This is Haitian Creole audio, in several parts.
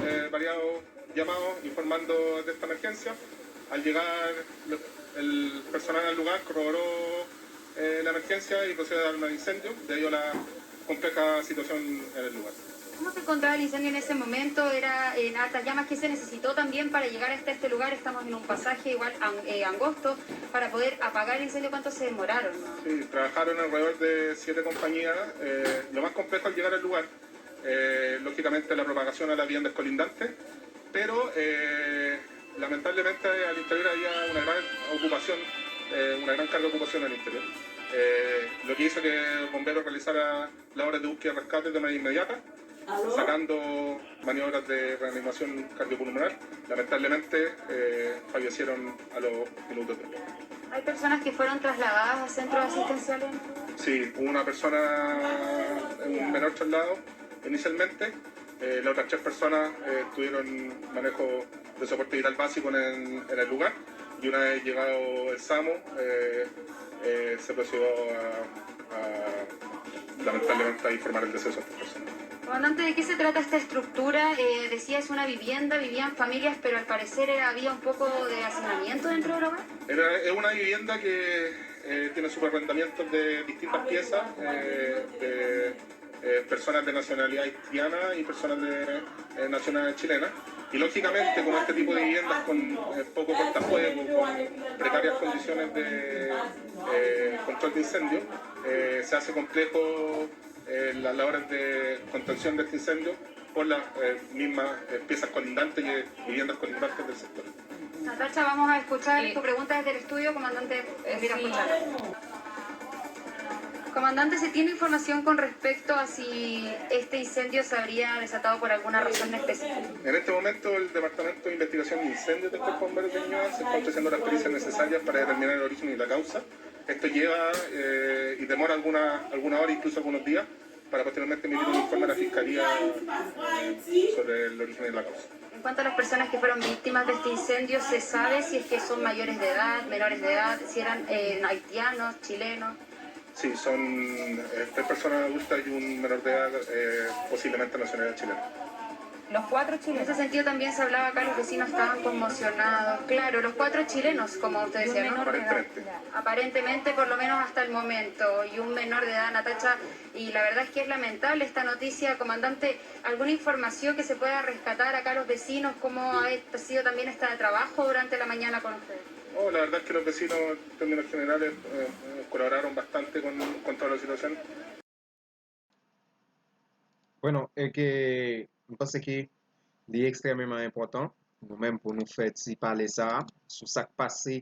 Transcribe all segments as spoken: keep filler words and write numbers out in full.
Eh, variados llamados informando de esta emergencia. Al llegar el personal al lugar corroboró eh, la emergencia y procedió a dar un incendio debido a la compleja situación en el lugar. ¿Cómo se encontraba el incendio en ese momento? ¿Era en hartas llamas? ¿Qué se necesitó también para llegar hasta este lugar? Estamos en un pasaje igual an- eh, angosto para poder apagar el incendio. ¿Cuánto se demoraron? Sí, trabajaron alrededor de siete compañías. Eh, lo más complejo al llegar al lugar, eh, lógicamente la propagación a las viviendas colindantes, pero eh, lamentablemente al interior había una gran ocupación, eh, una gran carga de ocupación al interior, eh, lo que hizo que bomberos realizara labores de búsqueda y rescate de manera inmediata, sacando maniobras de reanimación cardiopulmonar. Lamentablemente eh, fallecieron a los minutos después. ¿Hay personas que fueron trasladadas a centros asistenciales? Sí, hubo una persona, un menor trasladado inicialmente. Eh, las otras tres personas eh, tuvieron manejo de soporte vital básico en el, en el lugar y una vez llegado el SAMU eh, eh, se procedió a, a, lamentablemente a informar el deceso de estas personas. Comandante, ¿de qué se trata esta estructura? Eh, decía es una vivienda, vivían familias, pero al parecer era- había un poco de hacinamiento dentro del hogar. Era- es una vivienda que eh, tiene subarrendamientos de distintas piezas eh, de eh, personas de nacionalidad haitiana y personas de eh, nacionalidad chilena. Y lógicamente, como este tipo de viviendas con eh, poco cortafuego, con precarias condiciones de eh, control de incendio, eh, se hace complejo eh, las labores de contención de este incendio por las eh, mismas eh, piezas colindantes y eh, viviendas colindantes del sector. Natacha, vamos a escuchar tu pregunta desde el estudio, comandante. Eh, mira, escucha. Comandante, ¿se tiene información con respecto a si este incendio se habría desatado por alguna razón específica? En este momento, el Departamento de Investigación de Incendios del Cuerpo de Bomberos de Ñuble se encuentra haciendo las pericias necesarias para determinar el origen y la causa. Esto lleva eh, y demora alguna, alguna hora, incluso algunos días, para posteriormente emitir un informe a la Fiscalía eh, sobre el origen y la causa. En cuanto a las personas que fueron víctimas de este incendio, ¿se sabe si es que son mayores de edad, menores de edad, si eran eh, haitianos, chilenos? Sí, son eh, tres personas adultas y un menor de edad, eh, posiblemente nacionalidad chilena. Los cuatro En chilenos. ese sentido también se hablaba acá, los vecinos estaban conmocionados. Claro, los cuatro chilenos, como usted decía, ¿no? Aparentemente. Aparentemente, por lo menos hasta el momento, y un menor de edad, Natacha, y la verdad es que es lamentable esta noticia, comandante. ¿Alguna información que se pueda rescatar acá a los vecinos? ¿Cómo ha sido también este trabajo durante la mañana con ustedes? Oh, la verdad es que los vecinos, en términos generales, eh, eh, colaboraron bastante con, con toda la situación. Bueno, e ke m panse ke li ekstrèmeman enpòtan nou menm pou nou fè ti pale sa a sou sa k pase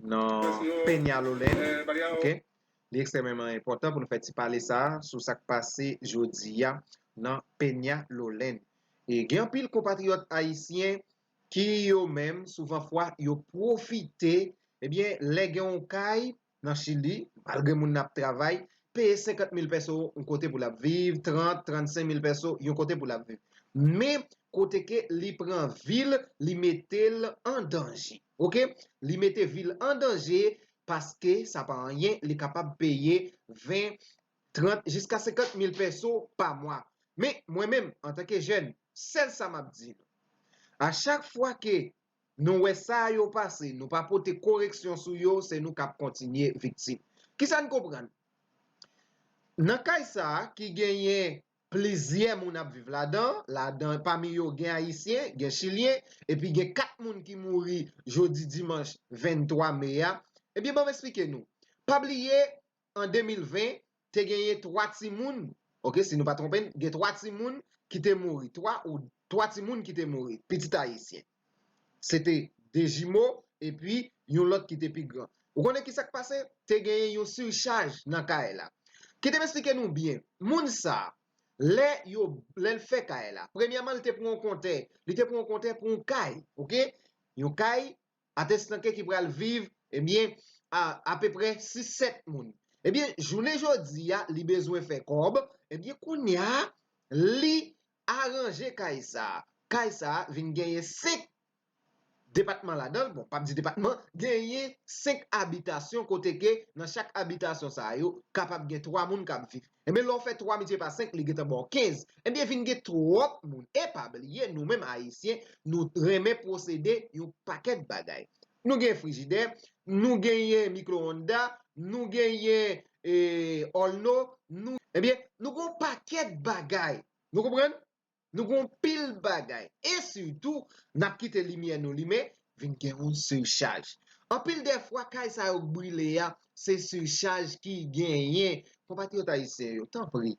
nan Peñalolén. Ok? Li ekstrèmeman enpòtan pou nou fè ti pale sa a sou sa k pase jodi a nan Peñalolén. E gen anpil konpatriyòt ayisyen ki yo menm, souvan fwa, yo pwofite, ebyen, lè gen yon kay nan Chili, malgre moun nan ap travay, peye senkant mil pèso yon kote pou l ap viv, trant, trannsenk mil pèso yon kote pou l ap viv. Men, kote ke li pran vi l, li mete l an danje. Ok? Li mete vi l an danje paske sa pa anyen, li kapab peye ven, trant, jiska senkant mil pèso pa mwa. Men, mwen menm, antanke jèn, sèl sa m ap di nou. A chak fwa ke nou wè sa yo pase, nou pa pote koreksyon sou yo, se nou k ap kontinye viktim. Kisa n konprann? Nan kay sa a, ki genyen plizyè moun ap viv ladan, ladan, pami yo gen ayisyen, gen chilyen, epi gen kat moun ki mouri jodi dimanch venntwa me a. Ebyen, ban m eksplike nou. Pa bliye, an de mil ven, te genyen twa timoun, ok, si nou pa twonpe n, gen twa timoun ki te mouri, twa ou twa timoun ki te mouri, pitit ayisyen. Se te de jimo, epi yon lòt ki te pi gran. Ou konnen ki sa k pase? Te genyen yon sichaj nan kay la. Kite m eksplike nou byen. Moun sa, lè yo, lè l fè kay la, premyèman, li te pran yon kontè, li te pran yon kontè pou yon kay, ok? Yon kay, atestanke ki pral viv, ebyen, a, apeprè sis sèt moun. Ebyen, jounen jodi a, li bezwen fè kòb, ebyen, kounye a, li aranje kay sa a. Kay sa a vin genyen senk depatman ladan l, bon, p ap di depatman, genyen senk abitasyon kote ke nan chak abitasyon sa yo, kapab gen twa moun k ap viv. Ebyen, lè w fè twa miltipliye pa senk, li gentan ba w kenz. Ebyen, vin gen twòp moun. E pa bliye, nou menm Ayisyen, nou renmen posede yon pakèt bagay. Nou gen frijidè, nou genyen mikwowonda, nou genyen e, òlno, nou, ebyen, nou gen yon pakèt bagay. Nou konprann? Nou gen yon pil bagay. E sitou, n ap kite limyè nou limen, vin gen yon sichaj. Anpil dè fwa, kay sa yo k brile a, se sichaj ki genyen. Konpatriyòt ayisyen yo, tanpri,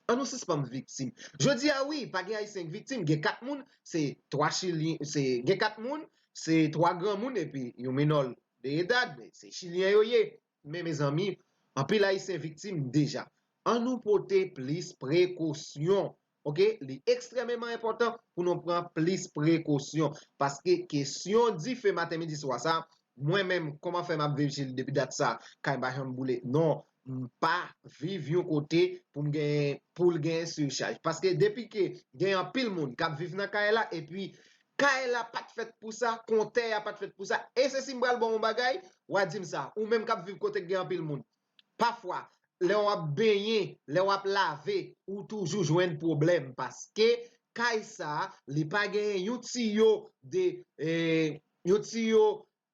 an nou sispann viktim. Jodi a, wi, pa gen Ayisyen k viktim, gen kat moun, se twa Chilyen, se, gen kat moun, se twa granmoun epi yon minò de edad, se Chilyen yo ye. Men, mezanmi, anpil Ayisyen viktim deja. An nou pote plis prekosyon, oke? Li ekstrèmeman enpòtan pou nou pran plis prekosyon, paske kesyon dife maten, midi, swa sa, mwen menm, kòman fè m ap viv Chili depi dat sa, kay m pa janm boule? Non, m pa viv yon kote pou m gen, pou l gen sichaj. Paske depi ke gen anpil moun k ap viv nan kay la, epi kay la pa t fèt pou sa, kontè a pa t fèt pou sa, e se si m pral ba w yon bagay, w a di m sa, ou menm k ap viv kote k gen anpil moun. Pafwa, lè w ap benyen, lè w ap lave, ou toujou jwenn pwoblèm, paske kay sa a, li pa gen yon tiyo de, e, yon tiyo,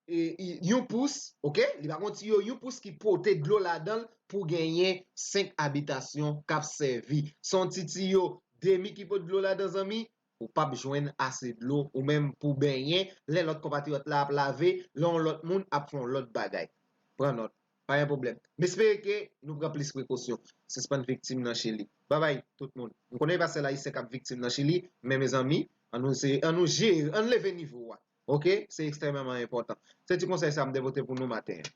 e, yon pous, oke? Li pa gen yon tiyo yon pous ki pote dlo ladan l pou genyen senk abitasyon k ap sèvi. Se yon ti tiyo demi ki pote dlo ladan, zanmi, ou p ap jwenn ase dlo ou menm pou benyen, lè lòt konpatriyòt la ap lave, lè yon lòt moun ap fè yon lòt bagay. Pran nòt. Pa gen pwoblèm. M espere ke nou pran plis prekosyon. Sispann viktim nan Chili. Babay, tout moun. M konnen e pa sèl Ayisyen k ap viktim nan Chili, men mezanmi, an nou, se, an nou jere, an n leve nivo a. Oke? Se ekstrèmeman enpòtan. Se ti konsèy sa m te pote pou nou maten an.